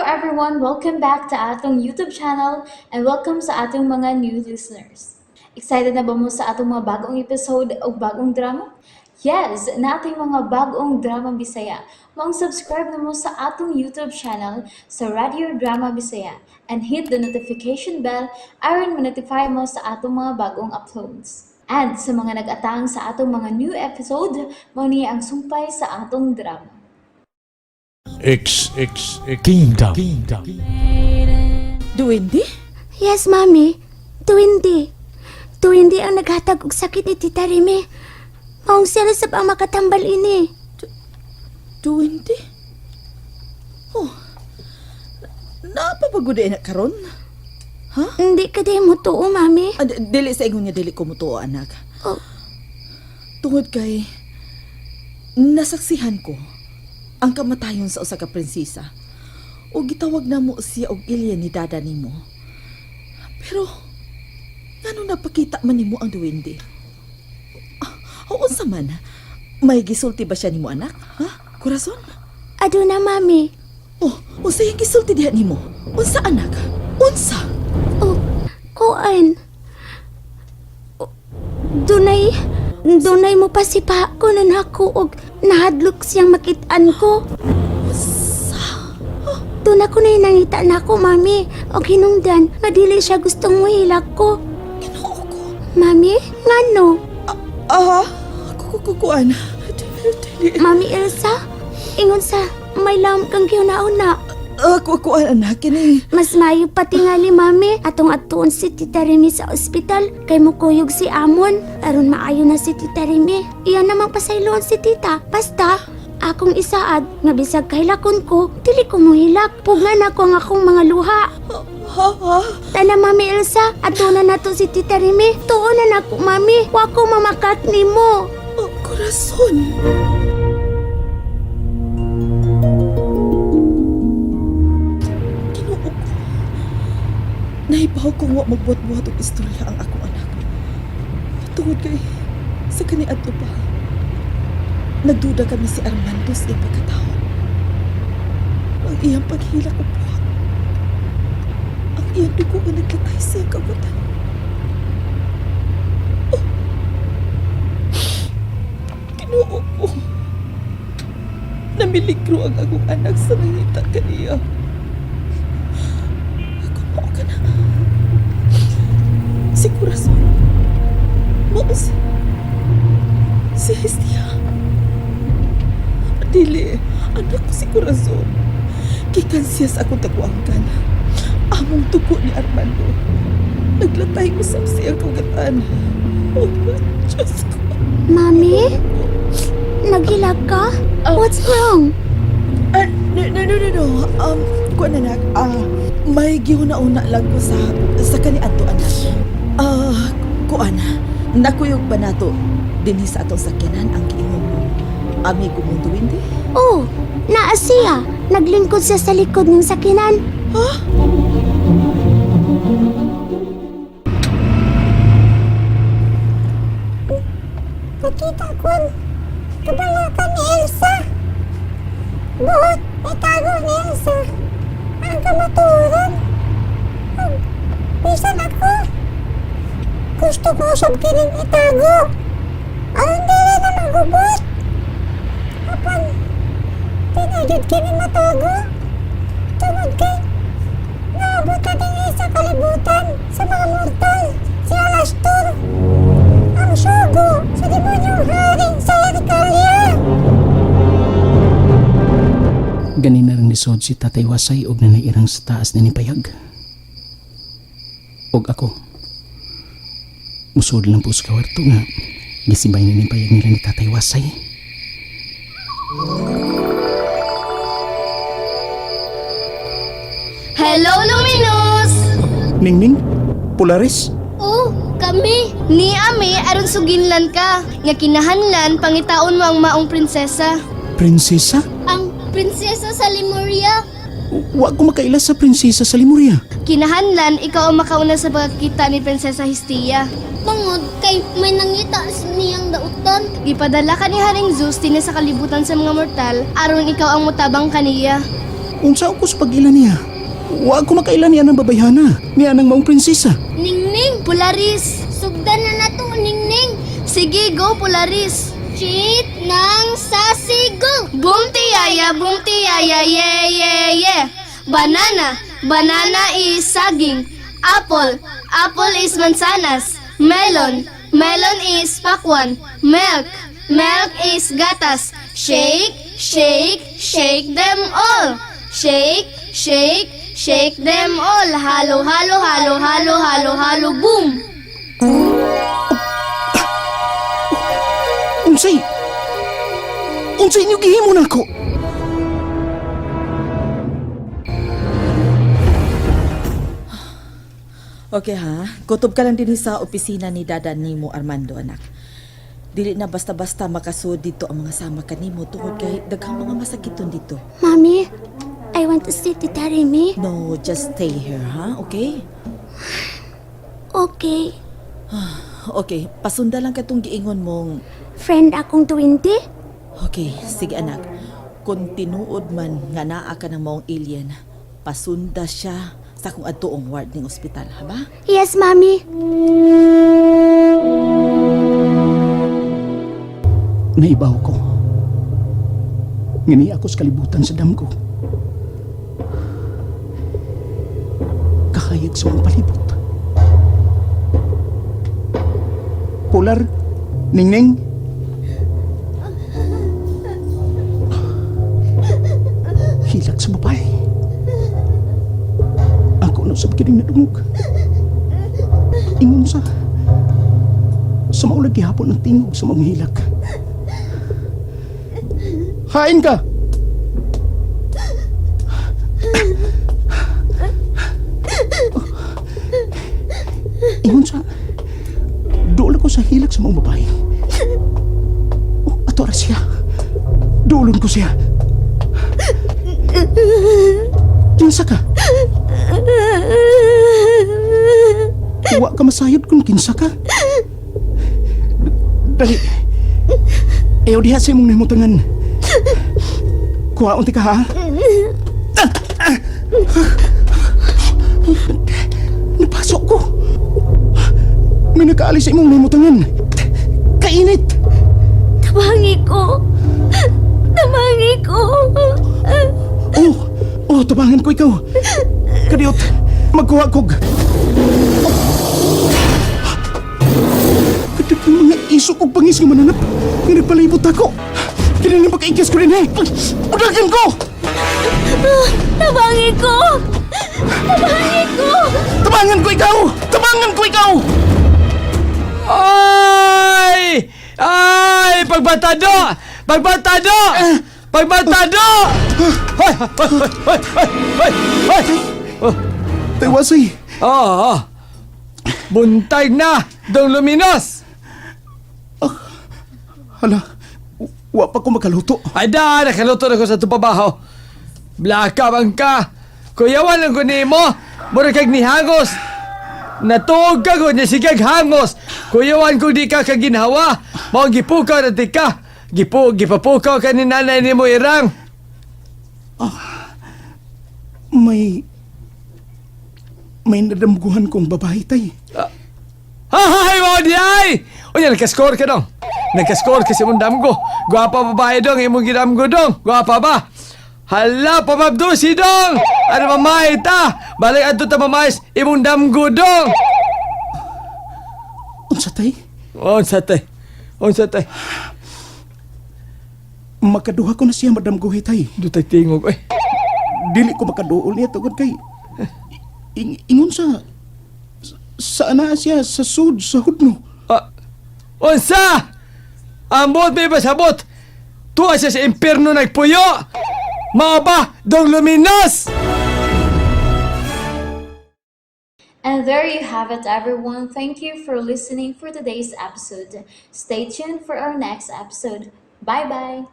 Everyone! Welcome back to atong YouTube channel and welcome sa atong mga new listeners. Excited na ba mo sa atong mga bagong episode o bagong drama? Yes, nating mga bagong drama Bisaya. Maong subscribe na mo sa atong YouTube channel sa Radio Drama Bisaya and hit the notification bell aron ma-notify mo sa atong mga bagong uploads. And sa mga nag-atang sa atong mga new episode, mao ni ang sumpay sa atong drama. X X X Kingdom Kingdom. Duwende? Yes, Mami. Tuwindi. Tuwindi ang naghatag og sakit ni Tita Remy. Maong sila sab ang makatambal ini. Duwende? Oh. Napapaguday na karon? Hindi ka di mo tuo, Mami. Ah, dili sa ingon nga dili ko mutuo, anak. Oh. Tungod kay nasaksihan ko ang kamatayon sa usa ka prinsesa. O gitawag na mo siya og ilya ni dada nimo. Pero ngano napakita man nimo ang duwende? Ah, o unsa man? May gisulti ba siya nimo, anak? Ha? Corazon? Aduna, Mami. Oh, unsa yung gisulti diha nimo? Unsa, anak? Unsa? Oh, kuan. Oh, Dunay, dunay mo pa si pa ko na nako og nahadlok siyang makitaan ko. Doon ako na nangita na ako, Mami. Og hinungdan, nga dili siya gustong muhilak ko. Ginoo ko. Mami, ngano? Ah, kukukuan. Dili. Mami Elsa, ingon sa may lam kang giuna-una. Ah, kukuan anak kini. Mas mayo patingali, Mami, atong atuon si Tita Remy sa ospital kay mukuyog si Amon aron maayo na si Tita Remy. Iyan namang pasayloon si Tita. Basta akong isaad nga bisag kahilakon ko, dili ko muhilak. Pugngan ako ang akong mga luha. Ha ha. Tana, Mami Elsa, ato na nato si Tita Remy. Tuon na nako, Mami. Wa ko mamakat nimo. Oh, corazon. Ginoo ko. Nahibaw kong wa magbuhat-buhat og istorya ang akong anak. Tungod kay sa kaniadto pa, nagduda kami si Armando sa iyang pagkatao. Ang iyang paghilak og buhat. Ang iyang dugo nga naglatay sa iyang kagutan. Oh. Ginoo ko. Namiligro ang akong anak sa nangita kaniya. Ako mao ka na. Si Corazon. Mao si Hestia. Dili, anak ko si Corazon. Gikan siya sa akong taguangkan. Among dugo ni Armando. Naglatay usab sa iyang kawgatan. Oh, Diyos ko. Mami, naghilak ka? What's wrong? Ah, no, no, no, no, no. Kuan, anak, may gihuna-una lang ko sa kaniadto, anak. Ah, kuan, nakuyog ba nato dinhi sa atong sakyanan ang giingon mo amigo mong duwende? Oh, naa siya. Naglingkod siya sa likod ng sakinan. Ha? Nakita ko kabalakan ni Elsa. Buot, itago ni Elsa ang kamatuoran. Bisan ako, gusto ko usab kining itago. Aron dili na magubot. Apan, di na jud kini matago. Tungod kay naabot na dinhi sa kalibutan sa mga mortal si Alastor, ang sugo sa demonyong hari sa Erikalia. Ganina rang lisod si Tatay Wasay og Nanay Irang sa taas ni Payag. Og ako, musod lang po sa kawarto nga gisibay na ni Payag nila ni Tatay Wasay. Hello, Luminous! Ningning, Polaris, Oh, kami! Ni ami aron suginlan ka. Nga kinahanglan pangitaon mo ang maong prinsesa. Prinsesa? Ang prinsesa sa Lemuria. Wa ko makaila sa prinsesa sa Lemuria. Kinahanglan ikaw ang makauna sa pagkakita ni Prinsesa Hestia. Tungod kay may nangita niyang dautan. Gipadala ka ni Haring Zeus dinhi sa kalibutan sa mga mortal aron ikaw ang mutabang kaniya. Unsa ko sa pag-ila niya? Wa ko makaila niya ng babayhana, niya ng maong prinsesa. Ningning, Polaris. Sugdan na nato, Ningning. Sige, go, Polaris. Cheat ng sasigo. Boom tiyaya, boom tiyaya, yeah, yeah, yeah. Banana, banana is saging. Apple, apple is mansanas. Melon, melon is pakwan. Milk, milk is gatas. Shake, shake, shake them all. Shake, shake, shake them all. Halo, halo, halo, halo, halo, halo, boom! Unsay? Unsay inyo gihimo nako? Okay ha, kutob ka lang din sa opisina ni Dada nimo Armando anak. Dili na basta-basta makasud dito ang mga sama kanimo tungod kay daghang mga masakiton dito. Mommy, I want to see Tita Remy. No, just stay here ha, okay? Okay. Okay, pasunda lang katong giingon mong Friend akong duwende. Okay, sige anak. Kung tinuod man nga naa ka ng maong alien, pasunda siya sa kung adtoong ward ning ospital, ha ba? Yes, Mommy. Naibaw ko. Ngani ako sa kalibutan sa damgo. Kahayag sa mga palibot. Polar, Ningning. Hilak sa babae. Ako na sa kining nadungog. Ingon sa maulag gihapon ang tingog sa mga hilak. Hain ka! Ingon sa... Duol ko sa hilak sa mga babae. Oh, ato ra siya. Duolon ko siya. Kinsa ka? Wa ka masayod kung kinsa ka. Dali. Ayaw diha sa imong nahimutangan. Kuha unti ka ha. Napasok ko. May nakaalis sa imong nahimutangan. Kainit. Tabangi ko. Tabangi ko. Oh, oh, tabangan ko ikaw. Kadiot, magkuha kog. Kadiyot yung mga isok og bangis nga mananap. Nga nagpalibot ako. Kini nga makaigis ko rin eh. Udagan ko! Tabangi ko. Tabangi ko. Tabangan ko ikaw! Tabangan ko ikaw! Ay! Ay! Pagbatado! Pagbatado! Pagbatado! Hoy! Hoy! Hoy! Hoy! Hoy! Hoy! Oh, Taiwasay! oh, oh. Buntag na! Dong Luminos! Hala, wa pa ko makaluto. Ay da! Nakaluto na ko sa tupabaho. Blaka bang ka! Kuyawan ang kunimo! Mura kag nihangos! Natuog ka ko niya sigag hangos! Kuyawan ko di ka kaginhawa! Mao gipukaw na di ka! Gipapukaw ka ni nanay ni mo irang! May nadamguhan kong babae, tay. Ay, mo di ay! Unya, nagka-score ka dong. Nagka-score kasi mong damgo. Gwapa babae dong, imong gidamgo dong. Gwapa ba? Hala, pamabdusi dong! Ano mamay ta? Balik adto ta mamay, imong damgo dong! Unsa, tay? Unsa tay? Unsa tay? Makaduha ko na siya, Madam Guhi, tay. Dutay tingog, oy. Dili ko makaduol niya tungod kay ingon sa ana siya sa sud sa hudno. Ah, unsa? Ambot may pasabot! Tuwa siya sa impierno nagpuyo! Mao ba, dong luminos? And there you have it, everyone. Thank you for listening for today's episode. Stay tuned for our next episode. Bye bye.